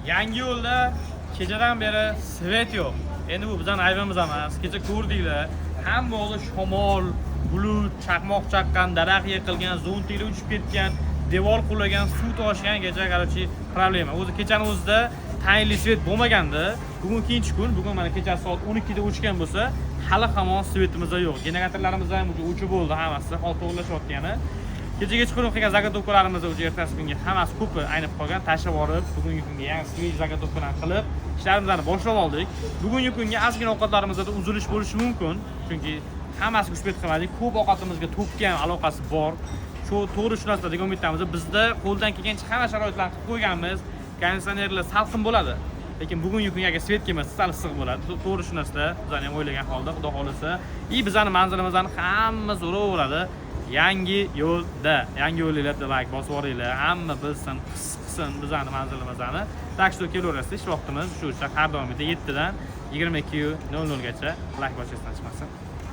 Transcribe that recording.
Yangi yo'lda kechadan beri свет yo'q. Endi bu bizning aybimiz emas. Kecha ko'rdinglar, hamma yoqda shamol, bulut, chaqmoq chaqqan, daraxt yiqilgan, zontiklar uchib ketgan, devor qulagan, suv toshgan. Kecha, короче, problema. O'zi kechani o'zida tayinli свет bo'lmaganda, bugun ikkinchi kun, bugun mana kecha soat 12 da o'chgan bo'lsa, hali hamon свет imiz yo'q. Generatorlarimiz ham уже o'chib bo'ldi hammasi, hozir to'g'irlashyapgani. Kecha kechqurun qilgan заготовка larimiz уже ertasi kunga hammasi ko'pi aynib qolgan, tashlab yuborib, bugungi kunga yangi свежий заготовка larni qilib, ishlarimizni boshlab oldik. Bugungi kunga ozgina ovqatlarimizda uzilish bo'lishi mumkin, chunki hammasiga успеть qilmadik. Ko'p ovqatimizga tokka ham aloqasi bor. Shu to'g'ri tushunasizlar degan umiddamiz. Bizda qo'ldan kelgancha hamma sharoitlarni qilib qo'yganmiz. Konditsionerlar salqin bo'ladi. Lekin bugungi kunga agar свет kelmasa, sal issiq bo'ladi. To'g'ri tushunasizlar. Bizani ham o'ylagan holda, Xudo xohlasa. И bizani manzilimizni hamma so'raveradi. Yangi yo'lda, yangi yo'lliklar, layk bosib yuboringlar, hamma bilsin, his qilsin bizani manzilimizni. Так что kelaverasiz, ish vaqtimiz shu har doimgidek 7 dan 22:00 gacha. Layk bosishdan chiqmasin.